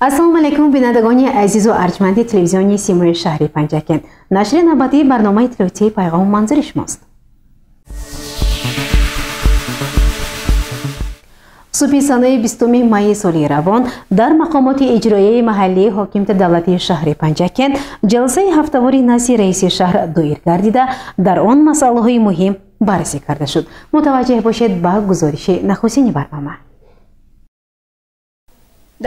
Ассалому алайкум, бинандагони азизу арҷманди телевизиони Симои шаҳри Панҷакент. Нашри навбатии барномаи иттилоотии Пайғом манзури шумост. Субҳи санаи 20 майи соли равон дар мақомоти иҷроияи маҳаллии ҳокимияти давлатии шаҳри Панҷакент ҷаласаи ҳафтавори назди раиси шаҳр доир гардида, дар он масъалаҳои муҳим баррасӣ карда шуд. Мутаваҷҷеҳ бошед ба гузориши нахустини барнома.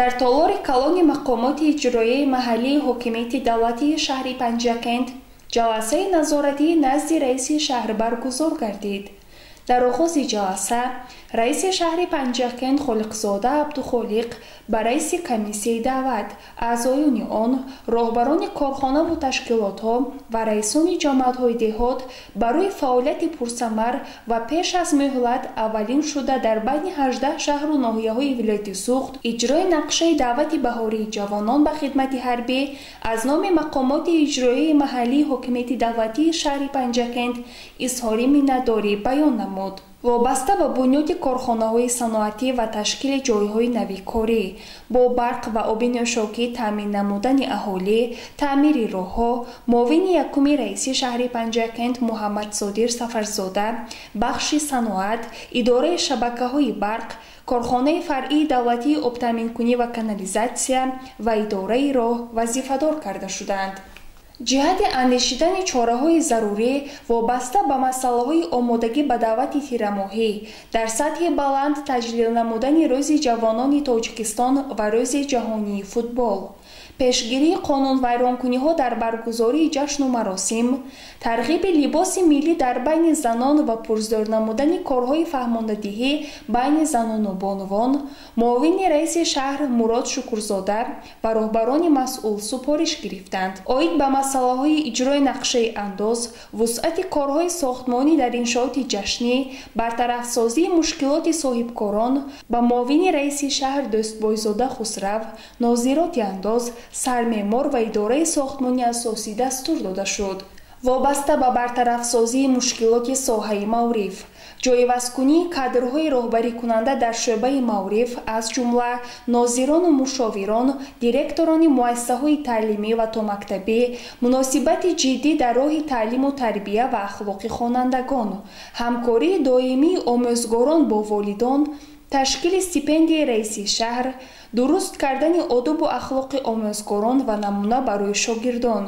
Дар толори калони мақомоти иҷроияи маҳаллии ҳокимияти давлатии шаҳри Панҷакент ҷаласаи назоратии назди раиси шаҳр баргузор гардид. Дар оғози ҷаласа раиси шаҳри Панҷакент Холиқзода Абдухолиқ ба раиси комиссияи даъват, аъзоёни он, роҳбарони корхонаву ташкилотҳо ва раисони ҷамоатҳои деҳот барои фаъолияти пурсамар ва пеш аз муҳлат аввалин шуда дар байни 18 шаҳру ноҳияҳои вилояти Суғд иҷрои нақшаи даъвати баҳории ҷавонон ба хидмати ҳарбӣ аз номи мақомоти иҷроияи маҳаллии ҳокимияти давлатии шаҳри Панҷакент изҳори миннатдорӣ баён намуд. Вобаста ба бунёди корхонаҳои саноатӣ ва ташкили ҷойҳои нави корӣ, бо барқ ва оби нӯшокӣ таъмин намудани аҳолӣ, таъмири роҳҳо, муовини якуми раиси шаҳри Панҷакент Муҳаммадсодир Сафарзода, бахши саноат, идораи шабакаҳои барқ, корхонаи фаръии давлатии обтаъминкунӣ ва канализатсия ва идораи роҳ вазифадор карда шуданд. Ҷиҳати андешидани чораҳои зарурӣ вобаста ба масъалаҳои омодагӣ ба даъвати тирамоҳӣ, дар сатҳи баланд таҷлил намудани Рӯзи ҷавонони Тоҷикистон ва Рӯзи ҷаҳонии футбол, пешгирии қонунвайронкуниҳо дар баргузории ҷашну маросим, тарғиби либоси миллӣ дар байни занон ва пурзӯр намудани корҳои фаҳмондадиҳӣ байни занону бонувон, муовини раиси шаҳр Мурод Шукурзода ва роҳбарони масъул супориш гирифтанд. Оид ба масъалаҳои иҷрои нақшаи андоз, вусъати корҳои сохтмонӣ дар иншооти ҷашнӣ, бартарафсозии мушкилоти соҳибкорон ба муовини раиси шаҳр Дӯстбойзода Хусрав, нозироти андоз, сармеъмор ва идораи сохтмони асосӣ дастур дода шуд. Вобаста ба бартарафсозии мушкилоти соҳаи маориф, ҷойивазкунии кадрҳои роҳбарикунанда дар шӯъбаи маориф, аз ҷумла нозирону мушовирон, директорони муассисаҳои таълимӣ ва томактабӣ, муносибати ҷиддӣ дар роҳи таълиму тарбия ва ахлоқи хонандагон, ҳамкории доимии омӯзгорон бо волидон, ташкили стипендияи раиси шаҳр, дуруст кардани одобу ахлоқи омӯзгорон ва намуна барои шогирдон,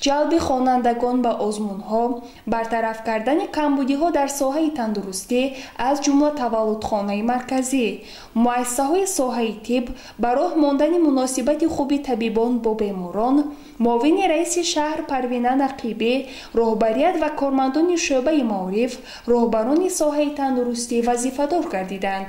ҷалби хонандагон ба озмунҳо, бартараф кардани камбудиҳо дар соҳаи тандурустӣ, аз ҷумла таваллудхонаи марказӣ, муассисаҳои соҳаи тиб, ба роҳ мондани муносибати хуби табибон бо беморон, муовини раиси шаҳр Парвина Нақибӣ, роҳбарият ва кормандони шӯъбаи маориф, роҳбарони соҳаи тандурустӣ вазифадор гардиданд.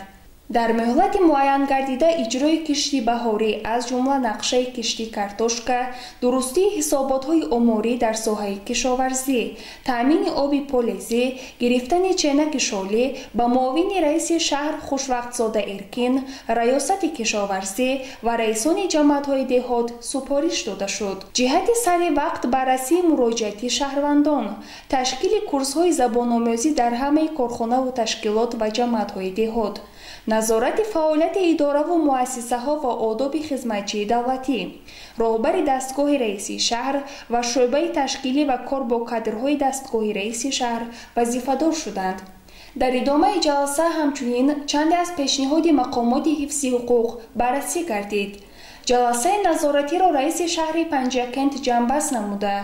Дар муҳлати муайянгардида иҷрои кишти баҳорӣ, аз ҷумла нақшаи кишти картошка, дурустии ҳисоботҳои оморӣ дар соҳаи кишоварзӣ, таъмини оби полезӣ, гирифтани ченаки шолӣ ба муовини раиси шаҳр Хушвақтзода Эркин, раёсати кишоварзӣ ва раисони ҷамоатҳои деҳот супориш дода шуд. Ҷиҳати сари вақт баррасии муроҷиати шаҳрвандон, ташкили курсҳои забономӯзӣ дар ҳамаи корхонаву ташкилот ва ҷамоатҳои деҳот, назорати фаъолияти идораву муассисаҳо ва одоби хизматчии давлатӣ, роҳбари дастгоҳи раиси шаҳр ва шӯъбаи ташкилӣ ва кор бо кадрҳои дастгоҳи раиси шаҳр вазифадор шуданд. Дар идомаи ҷаласа ҳамчунин чанде аз пешниҳоди мақомоти ҳифзи ҳуқуқ баррасӣ гардид. Ҷаласаи назоратиро раиси шаҳри Панҷакент ҷамъбаст намуда,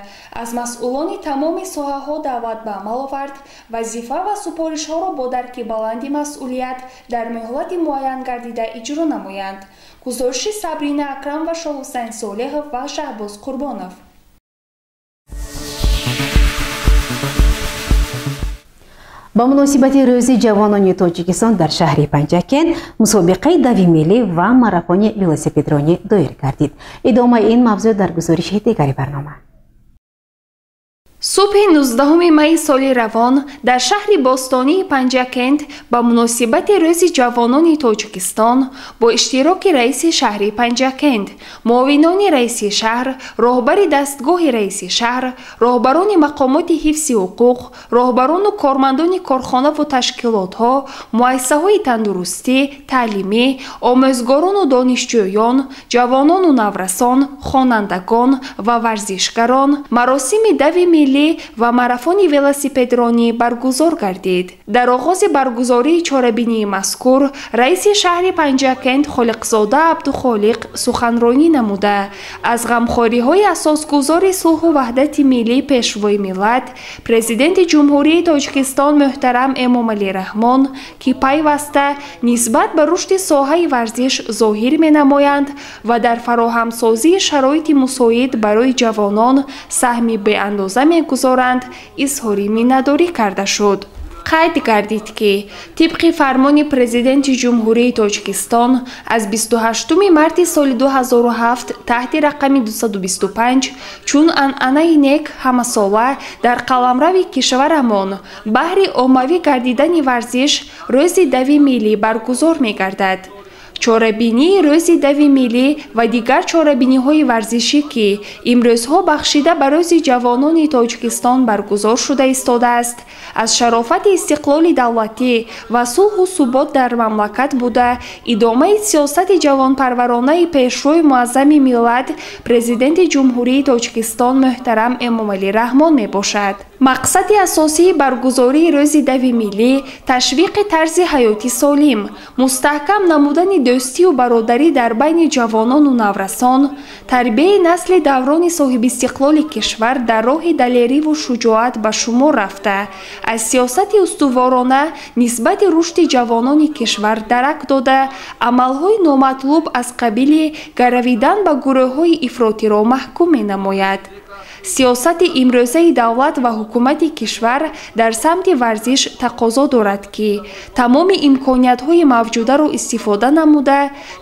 аз масъулони тамоми соҳаҳо даъват ба амал овард, вазифа ва супоришҳоро бо дарки баланди масъулият дар муҳлати муайянгардида иҷро намоянд. Гузориши Сабрина Акрам ва Шоҳҳусайн Солеҳов ва Шаҳбоз Қурбонов. Ба муносибати Рӯзи ҷавонони Тоҷикистон дар шаҳри Панҷакент мусобиқаи дави миллӣ ва марафони велосипедронӣ доир гардид. Идомаи ин мавзӯъ дар гузориши дигари барнома. Субҳи 19 майи соли равон дар шаҳри бостонии Панҷакент ба муносибати Рӯзи ҷавонони Тоҷикистон бо иштироки раиси шаҳри Панҷакент, муовинони раиси шаҳр, роҳбари дастгоҳи раиси шаҳр, роҳбарони мақомоти ҳифзи ҳуқуқ, роҳбарону кормандони корхонаву ташкилотҳо, муассисаҳои тандурустӣ, таълимӣ, омӯзгорону донишҷӯён, ҷавонону наврасон, хонандагон ва варзишгарон маросими дави миллӣ ва марафони велосипедронӣ баргузор гардид. Дар оғози баргузории чорабинии мазкур раиси шаҳри Панҷакент Холиқзода Абдухолиқ суханронӣ намуда, аз ғамхориҳои асосгузори сулҳу ваҳдати миллӣ, Пешвои миллат, Президенти Ҷумҳурии Тоҷикистон муҳтарам Эмомалӣ Раҳмон, ки пайваста нисбат ба рушди соҳаи варзиш зоҳир менамоянд ва дар фароҳамсозии шароити мусоид барои ҷавонон саҳми беандоза мегузоранд, изҳори миннатдорӣ карда шуд. Қайд гардид, ки тибқи фармони Президенти Ҷумҳурии Тоҷикистон аз 28 марти соли 2007 таҳти рақами 225 чун анъанаи нек ҳамасола дар қаламрави кишварамон баҳри оммавӣ гардидани варзиш Рӯзи дави миллӣ баргузор мегардад. Чорабинии Рӯзи дави миллӣ ва дигар чорабиниҳои варзишӣ, ки имрӯзҳо бахшида ба Рӯзи ҷавонони Тоҷикистон баргузор шуда истодааст, аз шарофати истиқлоли давлатӣ ва сулҳу субот дар мамлакат буда, идомаи сиёсати ҷавонпарваронаи Пешвои муаззами миллат, Президенти Ҷумҳурии Тоҷикистон муҳтарам Эмомалӣ Раҳмон мебошад. Мақсади асосии баргузории Рӯзи дави миллӣ ташвиқи тарзи ҳаёти солим, мустаҳкам намудани дӯстию бародарӣ дар байни ҷавонону наврасон, тарбияи насли даврони соҳибистиқлоли кишвар дар роҳи далериву шуҷоат ба шумор рафта, аз сиёсати устуворона нисбати рушди ҷавонони кишвар дарак дода, амалҳои номатлуб аз қабили гаравидан ба гурӯҳҳои ифротиро маҳкум менамояд. Сиёсати имрӯзаи давлат ва ҳукумати кишвар дар самти варзиш тақозо дорад, ки тамоми имкониятҳои мавҷударо истифода намуда,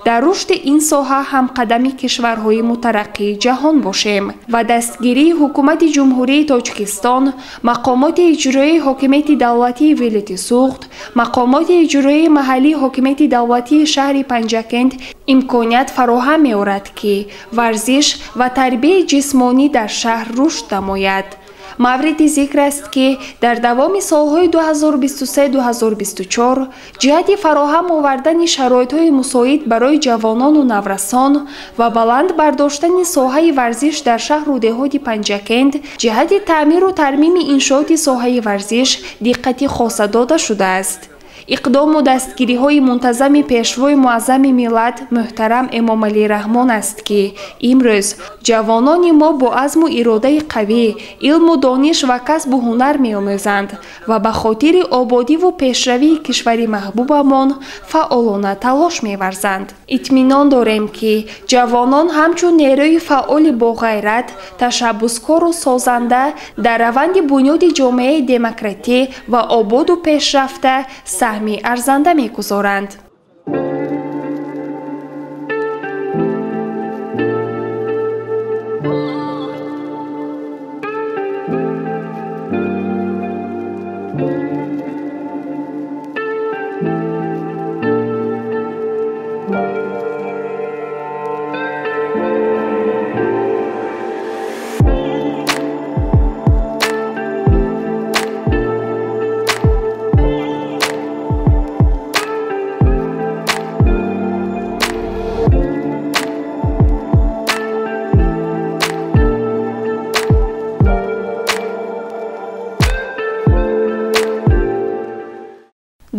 дар рушди ин соҳа ҳамқадами кишварҳои мутараққии ҷаҳон бошем ва дастгирии Ҳукумати Ҷумҳурии Тоҷикистон, мақомоти иҷроии ҳокимияти давлатии вилояти Суғд, мақомоти иҷроии маҳаллии ҳокимияти давлатии шаҳри Панҷакент имконият фароҳам меорад, ки варзиш ва тарбияи ҷисмонӣ дар шаҳр рушд намояд. Мавриди зикр аст, ки дар давоми солҳои 2023-2024 ҷиҳати фароҳам овардани шароитҳои мусоид барои ҷавонону наврасон ва баланд бардоштани соҳаи варзиш дар шаҳру деҳоти Панҷакент, ҷиҳати таъмиру тармими иншооти соҳаи варзиш диққати хоса дода шудааст. Иқдому дастгириҳои мунтазами Пешвои муаззами миллат муҳтарам Эмомалӣ Раҳмон аст, ки имрӯз ҷавонони мо бо азму иродаи қавӣ, илму дониш ва касбу ҳунар меомӯзанд ва ба хотири ободиву пешравии кишвари маҳбубамон фаъолона талош меварзанд. Итминон дорем, ки ҷавонон ҳамчун нерӯи фаъоли боғайрат, ташаббускору созанда дар раванди бунёди ҷомеаи демократӣ ва ободу пешрафта саҳми арзанда мегузоранд.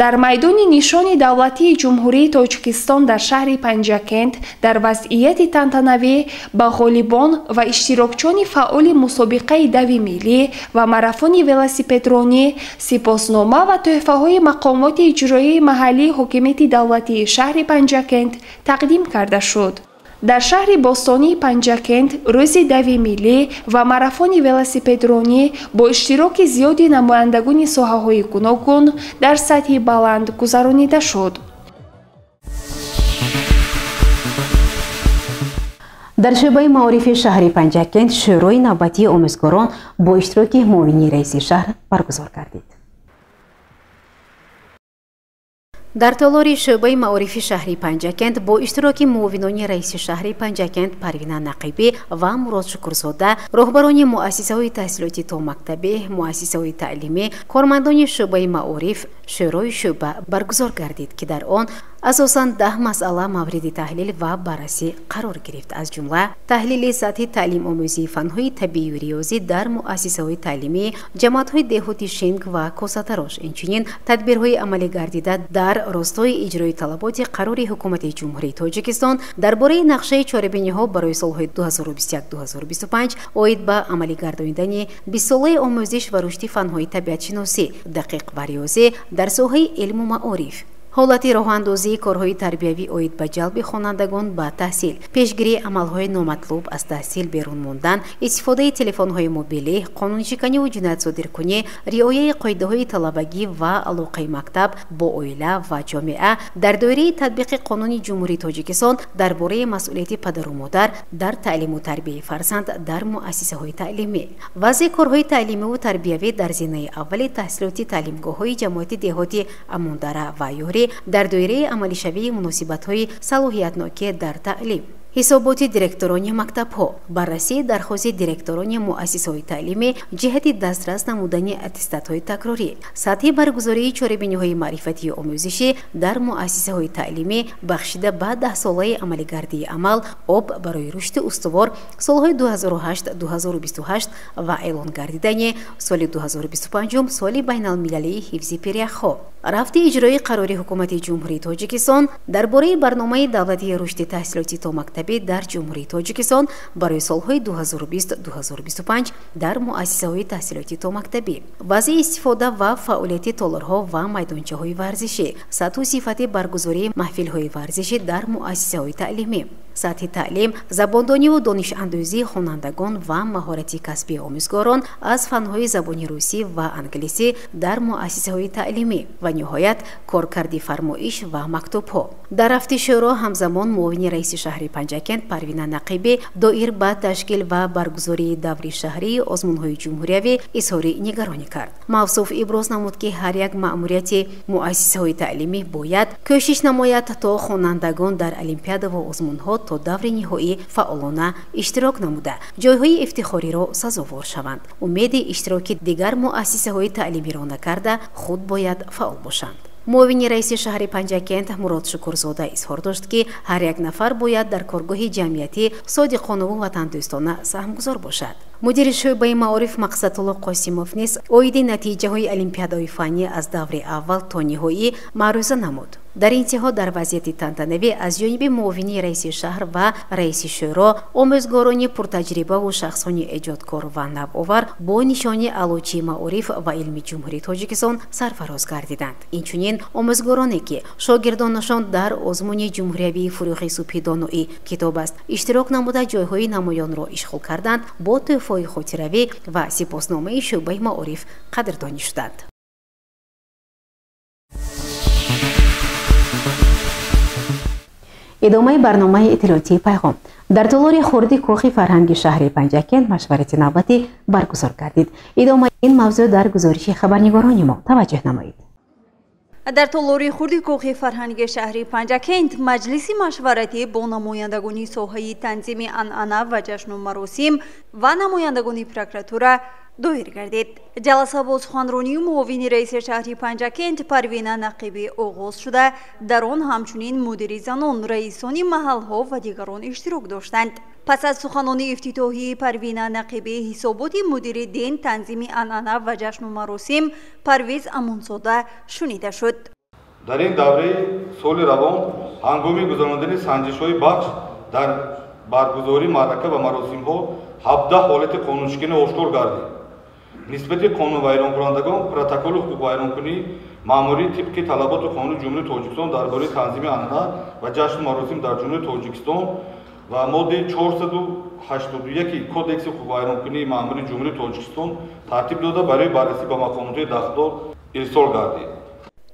Дар майдони нишони давлатии Ҷумҳурии Тоҷикистон дар шаҳри Панҷакент дар вазъияти тантанавӣ ба ғолибон ва иштирокчиёни фаъоли мусобиқаи дави миллӣ ва марафони велосипедронӣ сипоснома ва тӯҳфаҳои мақомоти иҷроияи маҳаллии ҳокимияти давлатии шаҳри Панҷакент тақдим карда шуд. Дар шаҳри бостонии Панҷакент рӯзи дави миллӣ ва марафони велосипедронӣ бо иштироки зиёди намояндагони соҳаҳои гуногун дар сатҳи баланд гузаронида шуд. Дар шӯъбаи маорифи шаҳри Панҷакент шӯрои навбатии омӯзгорон бо иштироки муовини раиси шаҳр баргузор гардид. Дар толори шӯъбаи маорифи шаҳри Панҷакент бо иштироки муовинони раиси шаҳри Панҷакент Парвина Нақибӣ ва Мурод Шукурзода, роҳбарони муассисаҳои таҳсилоти томактабӣ, муассисаҳои таълимӣ, кормандони шӯъбаи маориф шӯрои шӯъба баргузор гардид, ки дар он асосан 10 масъала мавриди таҳлил ва баррасӣ қарор гирифт, аз ҷумла таҳлили сатҳи таълимомӯзии фанҳои табиию риёзӣ дар муассисаҳои таълимӣ, ҷамоатҳои деҳоти Шинг ва Косатарош, инчунин тадбирҳои амалигардида дар ростои иҷрои талаботи қарори Ҳукумати Ҷумҳурии Тоҷикистон дар бораи нақшаи чорабиниҳо барои солҳои 2021-2025 оид ба амалигардонидани 20-солаи омӯзиш ва рушди фанҳои табиатшиносӣ, дақиқ ва риёзӣ дар соҳаи илму маориф, ҳолати роҳандозии корҳои тарбиявӣ оид ба ҷалби хонандагон ба таҳсил, пешгирии амалҳои номатлуб аз таҳсил берун мондан, истифодаи телефонҳои мобилӣ, қонуншиканиву ҷиноятсодиркунӣ, риояи қоидаҳои талабагӣ ва алоқаи мактаб бо оила ва ҷомеа дар доираи татбиқи Қонуни Ҷумҳурии Тоҷикистон дар бораи масъулияти падару модар дар таълиму тарбияи фарзанд дар муассисаҳои таълимӣ, вазъи корҳои таълимиву тарбиявӣ дар зинаи аввали таҳсилоти таълимгоҳҳои ҷамоати деҳоти Амондара ва Ёрӣ дар доираи амалишавии муносибатҳои салоҳиятнокӣ дар таълим, ҳисоботи директорони мактабҳо, баррасии дархости директорони муассисаҳои таълимӣ ҷиҳати дастрас намудани аттестатҳои такрорӣ, сатҳи баргузории чорабиниҳои маърифатию омӯзишӣ дар муассисаҳои таълимӣ бахшида ба 10-солаи амалигардии амал «Об барои рушди устувор» солҳои 2008-2028 ва эълон гардидани соли 2025 соли байналмилалии ҳифзи пиряхҳо, рафти иҷрои қарори Ҳукумати Ҷумҳурии Тоҷикистон дар бораи барномаи давлатии рушди таҳсилоти томактабӣ дар Ҷумҳурии Тоҷикистон барои солҳои 2020-2025 дар муассисаҳои таҳсилоти томактабӣ, вазъи истифода ва фаъолияти толорҳо ва майдончаҳои варзишӣ, сатҳу сифати баргузории маҳфилҳои варзишӣ дар муассисаҳои таълимӣ, сатҳи таълим, забондониву донишандӯзии хонандагон ва маҳорати касбии омӯзгорон аз фанҳои забони русӣ ва англисӣ дар муассисаҳои таълимӣ ва ниҳоят коркарди фармоиш ва мактубҳо. Дар рафти шӯро ҳамзамон муовини раиси шаҳри Панҷакент Парвина Нақибӣ доир ба ташкил ва баргузории даври шаҳрии озмунҳои ҷумҳуриявӣ изҳори нигаронӣ кард. Мавсуф иброз намуд, ки ҳар як маъмурияти муассисаҳои таълимӣ бояд кӯшиш намояд, то хонандагон дар олимпиадаву озмунҳо то даври ниҳоӣ фаъолона иштирок намуда, ҷойҳои ифтихориро сазовор шаванд. Умеди иштироки дигар муассисаҳои таълимиро накарда, худ бояд фаъол бошанд. Муовини раиси шаҳри Панҷакент Мурод Шукурзода изҳор дошт, ки ҳар як нафар бояд дар коргоҳи ҷамъиятӣ содиқонаву ватандӯстона саҳмгузор бошад. Мудири шӯъбаи маориф Мақсадулло Қосимов низ оиди натиҷаҳои олимпиадаҳои фаннӣ аз даври аввал то ниҳоӣ маърӯза намуд. Дар интиҳо дар вазъияти тантанавӣ аз ҷониби муовини раиси шаҳр ва раиси шӯро омӯзгорони пуртаҷрибаву шахсони эҷодкор ва навовар бо нишони Аълочии маориф ва илми Ҷумҳурии Тоҷикистон сарфароз гардиданд. Инчунин омӯзгороне, ки шогирдонашон дар озмуни ҷумҳуриявии «Фурӯғи субҳи доноӣ китоб аст» иштирок намуда, ҷойҳои намоёнро ишғол карданд, бо тӯҳфаҳои хотиравӣ ва сипосномаи шӯъбаи маориф қадрдонӣ шуданд. Идомаи барномаи иттилоотии «Пайғом». Дар толори хурди кохи фарҳанги шаҳри Панҷакент машварати навбатӣ баргузор гардид. Идомаи ин мавзӯъ дар гузориши хабарнигорони мо таваҷҷӯҳ намоед. Дар толори хурди кохи фарҳанги шаҳри Панҷакент маҷлиси машваратӣ бо намояндагони соҳаи танзими анъана ва ҷашну маросим ва намояндагони прокуратура доир гардид. Ҷаласа бо суханронии муовини раиси шаҳри Панҷакент Парвина Нақибӣ оғоз шуда, дар он ҳамчунин мудири занон, раисони маҳалҳо ва дигарон иштирок доштанд. Пас аз суханони ифтитоҳии Парвина Нақибӣ, ҳисоботи мудири дин, танзими анъана ва ҷашну маросим Парвиз Амонзода шунида шуд. Дар ин давраи соли равон ҳангоми гузарондани санҷишҳои бахш дар баргузории маърака ва маросимҳо 17 ҳолати қонуншиканӣ ошкор гардид. Нисбати қонунвайронкунандагон протоколи ҳуқуқвайронкунӣ маъмурӣ тибқи талаботи Қонуни Ҷумҳурии Тоҷикистон дар бораи танзими анъана ва ҷашну маросим дар Ҷумҳурии Тоҷикистон ва моддаи 481 Кодекси ҳуқуқвайронкунии маъмурии Ҷумҳурии Тоҷикистон тартиб дода, барои баррасӣ ба мақомотҳои дахлдор ирсол гардид.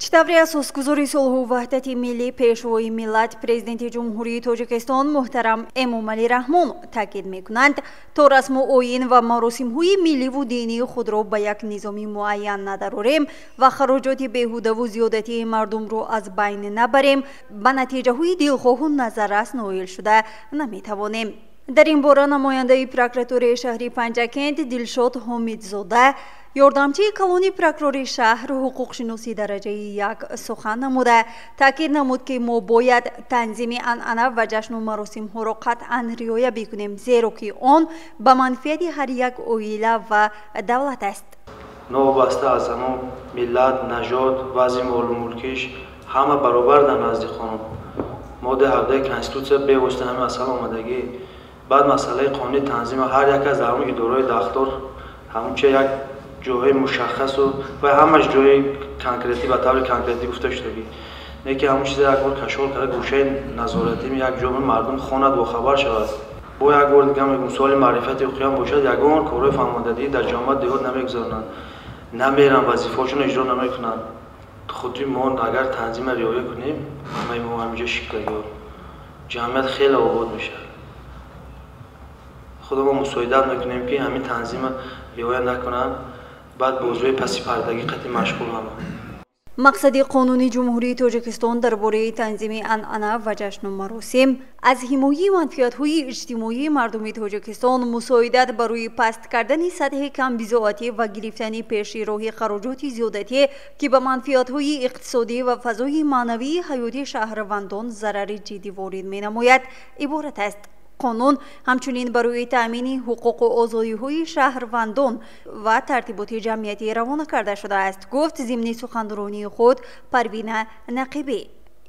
Чӣ тавре асосгузори сулҳу ваҳдати миллӣ, пешвои миллат, президенти Ҷумҳурии Тоҷикистон муҳтарам Эмомалӣ Раҳмон таъкид мекунанд, то расму оин ва маросимҳои милливу динии худро ба як низоми муайян надарорем ва хароҷоти беҳудаву зиёдатии мардумро аз байн набарем, ба натиҷаҳои дилхоҳу назаррас ноил шуда наметавонем. Дар ин бора намояндаи прокуратураи шаҳри Панҷакент Дилшод Ҳомидзода, ёрдамчии калони прокурори шаҳр, ҳуқуқшиноси дараҷаи як сухан намуда, таъкид намуд, ки мо бояд танзими анъана ва ҷашну маросимҳоро қатъан риоя бикунем, зеро ки он ба манфиати ҳар як оила ва давлат аст. Новобаста аз ҳамон миллат, нажод, вазъи молу мулкиш, ҳама баробар дар назди қонун. Моддаи 17 Конститутсия бевосита ҳамин масъала омадагӣ. Баъд масъалаи қонуни танзима ҳар як аз ҳамон идораҳои дахлдор ҳамонча як ҷойҳои мушаххасу ва ҳамаш ҷои конкретӣ ба таври конкретӣ гуфта шудагӣ. Не ки ҳамон чиза як бор кашол карда гӯшаи назоратӣ як ҷо мардум хонад, бохабар шавад. Бо як бор дига мегӯм, суоли маърифати ҳуқуқиам бошад, ягон корҳои фаҳмондадӣ дар ҷомеа деҳот намегузаронанд, намеранд, вазифаҳошонро иҷро намекунанд. Худи мо агар танзима риоя кунем, ҳамаи мо ҳаминҷо шиктагиҳо, ҷамъият хеле обод мешавад. Худо мо мусоидат мекунем, ки ҳамин танзима риоя накунанд, баъд бозиҳои паси пардагӣ қатъи машғул ҳама. Мақсади қонуни Ҷумҳурии Тоҷикистон дар бораи танзими анъана ва ҷашну маросим аз ҳимояи манфиатҳои иҷтимоии мардуми Тоҷикистон, мусоидат барои паст кардани сатҳи камбизоатӣ ва гирифтани пеши роҳи хароҷоти зиёдатӣ, ки ба манфиатҳои иқтисодӣ ва фазои маънавии ҳаёти шаҳрвандон зарари ҷиддӣ ворид менамояд, иборат аст. Қонун ҳамчунин барои таъмини ҳуқуқу озодиҳои шаҳрвандон ва тартиботи ҷамъиятӣ равона карда шудааст, гуфт зимни суханронии худ Парвина Нақибӣ.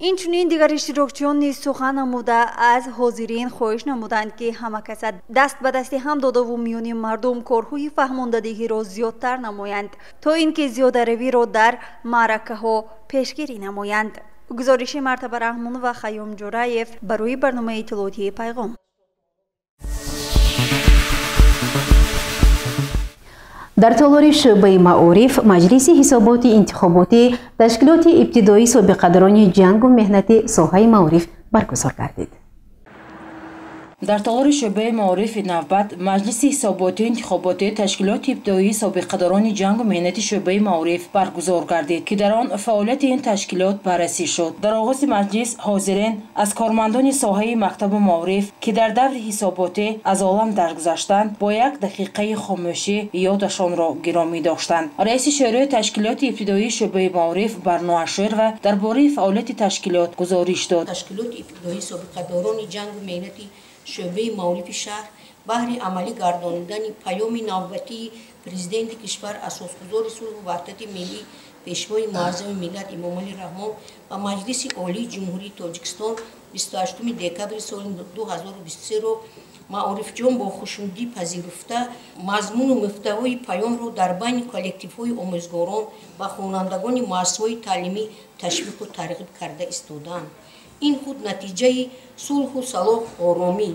Инчунин дигар иштирокчиён низ сухан намуда, аз ҳозирин хоҳиш намуданд, ки ҳама каса даст ба дасти ҳам додаву миёни мардум корҳои фаҳмондадиҳиро зиёдтар намоянд, то ин ки зиёдаравиро дар маъракаҳо пешгирӣ намоянд. Гузориши Мартаба Раҳмон ва Хайём Ҷураев барои барномаи иттилоотии Пайғом. Дар толори шӯъбаи маориф маҷлиси ҳисоботи интихоботӣ ташкилоти ибтидоии собиқадарони ҷангу меҳнати соҳаи маориф баргузор гардид. Дар толори шӯъбаи маорифи навбат маҷлиси ҳисоботии интихоботии ташкилоти ибтидоии собиқадарони ҷангу меҳнати шӯъбаи маориф баргузор гардид, ки дар он фаъолияти ин ташкилот баррасӣ шуд. Дар оғози маҷлис ҳозирин аз кормандони соҳаи мактабу маориф, ки дар даври ҳисоботӣ аз олам даргузаштанд, бо як дақиқаи хомӯшӣ ёдашонро гиромӣ доштанд. Раиси шӯрои ташкилоти ибтидоии шӯъбаи маориф Барно Аширова дар бораи фаъолияти ташкилот гузориш дод. Ташкилоти ибтидоии собиқадорони ҷангу меҳнати шӯъбаи маорифи шаҳр баҳри амалӣ гардонидани паёми навбатии президенти кишвар, асосгузори сулҳу ваҳдати миллӣ, пешвои муаззами миллат Эмомалӣ Раҳмон ва Маҷлиси Олии Ҷумҳурии Тоҷикистон 28 декабри соли 2023-ро маорифҷон бо хушнудӣ пазируфта, мазмуну муҳтавои паёмро дар байни коллективҳои омӯзгорон ва хонандагони муассисаҳои таълимӣ ташвиқу тарғиб карда истодаанд. Ин худ натиҷаи сулҳу салоҳ, оромӣ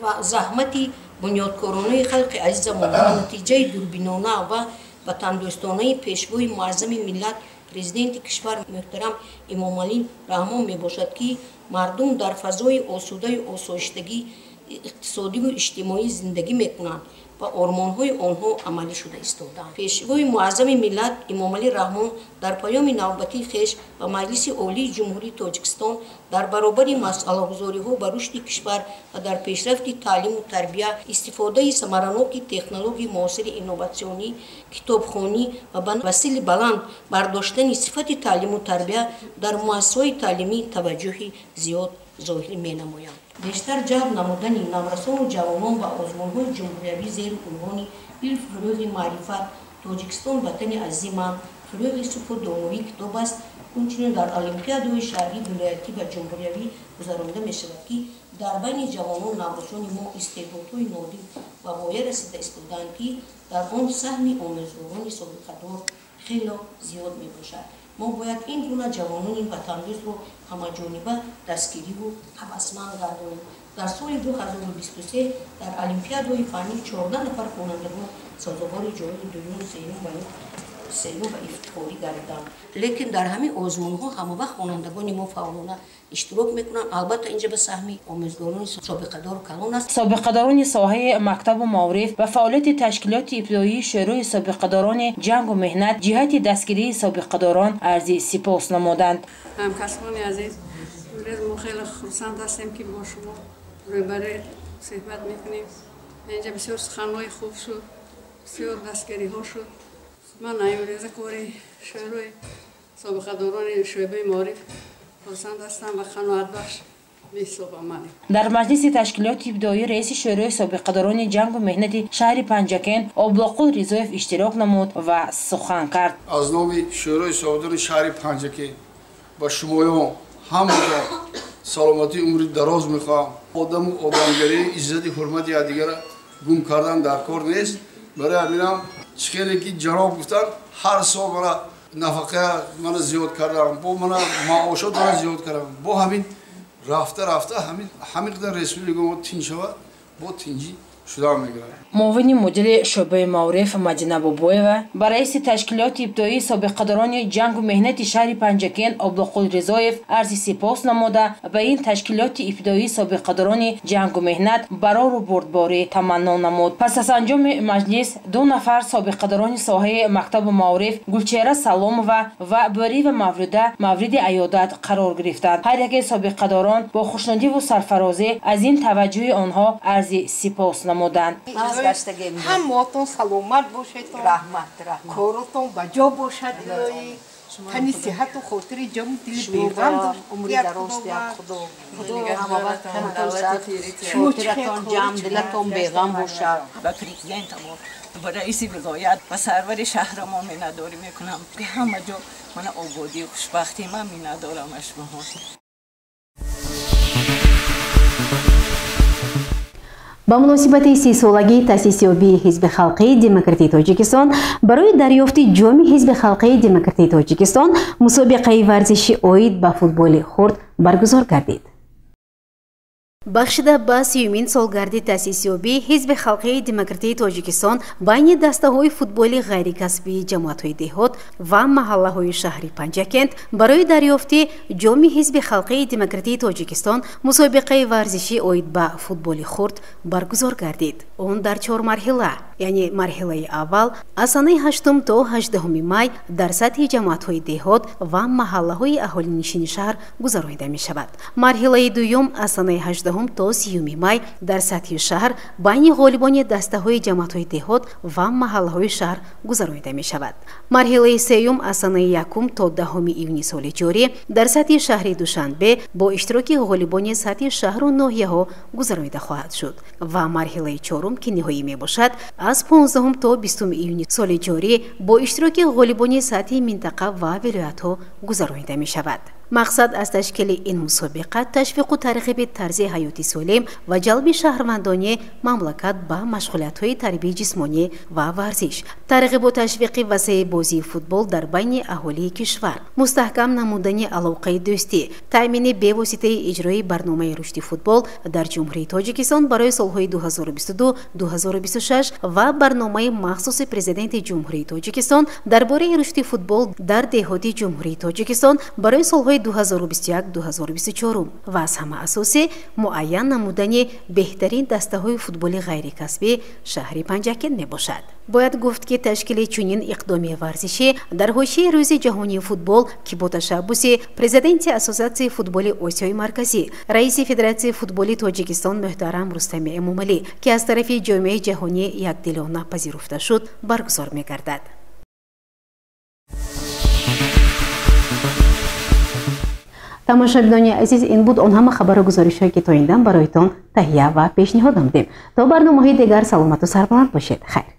ва заҳмати бунёдкоронаи халқи азизамон ва натиҷаи дурбинона ва ватандӯстонаи пешвои муаззами миллат, президенти кишвар муҳтарам Эмомалӣ Раҳмон мебошад, ки мардум дар фазои осудаю осоиштагӣ иқтисодиву иҷтимоӣ зиндагӣ мекунанд ва ормонҳои онҳо амалӣ шуда истодаанд. Пешвои муаззами миллат Эмомалӣ Раҳмон дар паёми навбатии хеш ба Маҷлиси Олии Ҷумҳурии Тоҷикистон дар баробари масъалагузориҳо ба рушди кишвар ва дар пешрафти таълиму тарбия, истифодаи самараноки технологияи муосири инноватсионӣ, китобхонӣ ва ба васили баланд бардоштани сифати таълиму тарбия дар муассисаҳои таълимӣ таваҷҷӯҳи зиёд зоҳир менамоянд. Бештар ҷалб намудани наврасону ҷавонон ба озмунҳои ҷумҳуриявӣ зери унвони «Илм фурӯғи маърифат», «Тоҷикистон ватани азизиман», «Фурӯғи субҳу доноӣ китоб аст», инчунин дар олимпиадаҳои шаҳрӣ, вилоятӣ ва ҷумҳуриявӣ гузаронида мешавад, ки дар байни ҷавонон наврасони мо истеъдодҳои нодир ба воя расида истодаанд, ки дар он саҳми омӯзгорони собиқадор хело зиёд мебошад. Мо бояд ин гуна ҷавонони ватандӯстро ҳамаҷониба дастгириву ҳавасманд гардонем. Дар соли 2023 дар олимпиадаҳои фаннӣ 14 нафар хонандагон сазовори ҷойи дуюм, сеюм ва сеюм ва ифтихорӣ гардиданд. Лекин дар ҳамин озмунҳо ҳамавақт хонандагони мо фаъолона иштирок мекунанд. Албатта инҷа ба саҳми омӯзгорони собиқадору калон аст. Собиқадорони соҳаи мактабу маориф ва фаъолияти ташкилоти ибтидоии Шӯрои собиқадорони ҷангу меҳнат ҷиҳати дастгирии собиқадорон арзи сипос намуданд. Ҳамкасбони азиз, имрӯз мо хеле хурсанд ҳастем, ки бо шумо рӯбарӯ суҳбат мекунем. Инҷа бисёр суханҳои хуб шуд, бисёр дастгириҳо шуд. Ман имрӯза кори Шӯрои собиқадорони шӯъбаи маориф хурсанд ҳастам ва қаноатбахш меҳисобам. Дар маҷлиси ташкилоти ибтидоӣ раиси Шӯрои собиқадорони ҷангу меҳнати шаҳри Панҷакент Облоқул Ризоев иштирок намуд ва сухан кард. Аз номи Шӯрои собиқадорони шаҳри Панҷакент ба шумоён ҳамаро саломатии умри дароз мехоҳам. Одаму одамгарӣ, иззати ҳурмати якдигарро гум кардан дар кор нест. Барои ҳаминам чӣ хеле ки ҷаноб гуфтанд, ҳар сол мана нафақа мана зиёд кардам, бо мана маошот мана зиёд кардам. Бо ҳамин рафта рафта ҳамин қадар республика мо тинҷ шавад, бо тинҷӣ шуда мегирад. Муовини мудири шӯъбаи маориф Мадина Бобоева ба раиси ташкилоти ибтидоии собиқадорони ҷангу меҳнати шаҳри Панҷакент Облоқул Ризоев арзи сипос намуда ба ин ташкилоти ибтидоии собиқадорони ҷангу меҳнат барору бурдборӣ таманно намуд. Пас аз анҷоми маҷлис ду нафар собиқадорони соҳаи мактабу маориф Гулчеҳра Саломова ва Бӯриева Мавлуда мавриди аёдат қарор гирифтанд. Ҳар яке собиқадорон бо хушнудиву сарфарозӣ аз ин таваҷҷӯҳи онҳо арзи сипос намуданд. Ҳамаатон саломат бошед, раҳмат, раҳмат, коротон ба ҷо бошад, тани сиҳату хотири ҷому дили беғам умри дароз диҳад Худо. Худо ҳамавақт хотиратон ҷамъ, дилатон беғам бошад. Ба президентамо, ба раиси вилоят, ба сарвари шаҳрамо миннатдорӣ мекунам, ки ҳама ҷо мана ободию хушбахтӣ ман миннатдорам аз шумоҳо. Ба муносибати 30-солагии таъсисёбии Ҳизби халқии демократии Тоҷикистон барои дарёфти ҷоми Ҳизби халқии демократии Тоҷикистон мусобиқаи варзиши оид ба футболи хурд баргузор гардид. Бахшида ба 30-юмин солгарди таъсисёбии Ҳизби халқии демократии Тоҷикистон байни дастаҳои футболи ғайрикасбии ҷамоатҳои деҳот ва маҳаллаҳои шаҳри Панҷакент барои дарёфти ҷоми Ҳизби халқии демократии Тоҷикистон мусобиқаи варзишӣ оид ба футболи хурд баргузор гардид. Он дар 4 марҳила, яъне марҳилаи аввал аз санаи 8 то 18 май дар сатҳи ҷамоатҳои деҳот ва маҳаллаҳои аҳолинишини шаҳр гузаронида мешавад. Марҳилаи дуюм аз санаи 18 то 30 май дар сатҳи шаҳр байни ғолибони дастаҳои ҷамоатҳои деҳот ва маҳаллаҳои шаҳр гузаронида мешавад. Марҳилаи сеюм аз санаи 1 то 10 июни соли ҷорӣ дар сатҳи шаҳри Душанбе бо иштироки ғолибони сатҳи шаҳру ноҳияҳо гузаронида хоҳад шуд ва марҳилаи чорум, ки ниҳоӣ мебошад, аз 15 то 20 июни соли ҷорӣ бо иштироки ғолибони сатҳи минтақа ва вилоятҳо гузаронида мешавад. Мақсад аз ташкили ин мусобиқа ташвиқу тарғиби тарзи ҳаёти солим ва ҷалби шаҳрвандони мамлакат ба машғулиятҳои тарбияи ҷисмонӣ ва варзиш, тарғибу ташвиқи васеи бозии футбол дар байни аҳолии кишвар, мустаҳкам намудани алоқаи дӯстӣ, таъмини бевоситаи иҷрои барномаи рушди футбол дар Ҷумҳурии Тоҷикистон барои солҳои 2022-2026 ва барномаи махсуси Президенти Ҷумҳурии Тоҷикистон дар бораи рушди футбол дар деҳоти Ҷумҳурии Тоҷикистон барои солҳои 2021-2024 ва аз ҳама асосӣ муайян намудани беҳтарин дастаҳои футболи ғайрикасбӣ шаҳри Панҷакент мебошад. Бояд гуфт, ки ташкили чунин иқдоми варзишӣ дар ҳошияи Рӯзи ҷаҳонии футбол, ки бо ташаббуси президенти Ассотсиатсияи футболи Осиёи Марказӣ, раиси Федератсияи футболи Тоҷикистон муҳтарам Рустами Эмомалӣ, ки аз тарафи ҷомеаи ҷаҳонӣ якдилона пазируфта шуд, баргузор мегардад. Тамошобинони азиз, ин буд он ҳама хабару гузоришҳое, ки то ин дам бароятон таҳия ва пешниҳод намудем. То барномаҳои дигар саломату сарбаланд бошед. Хайр.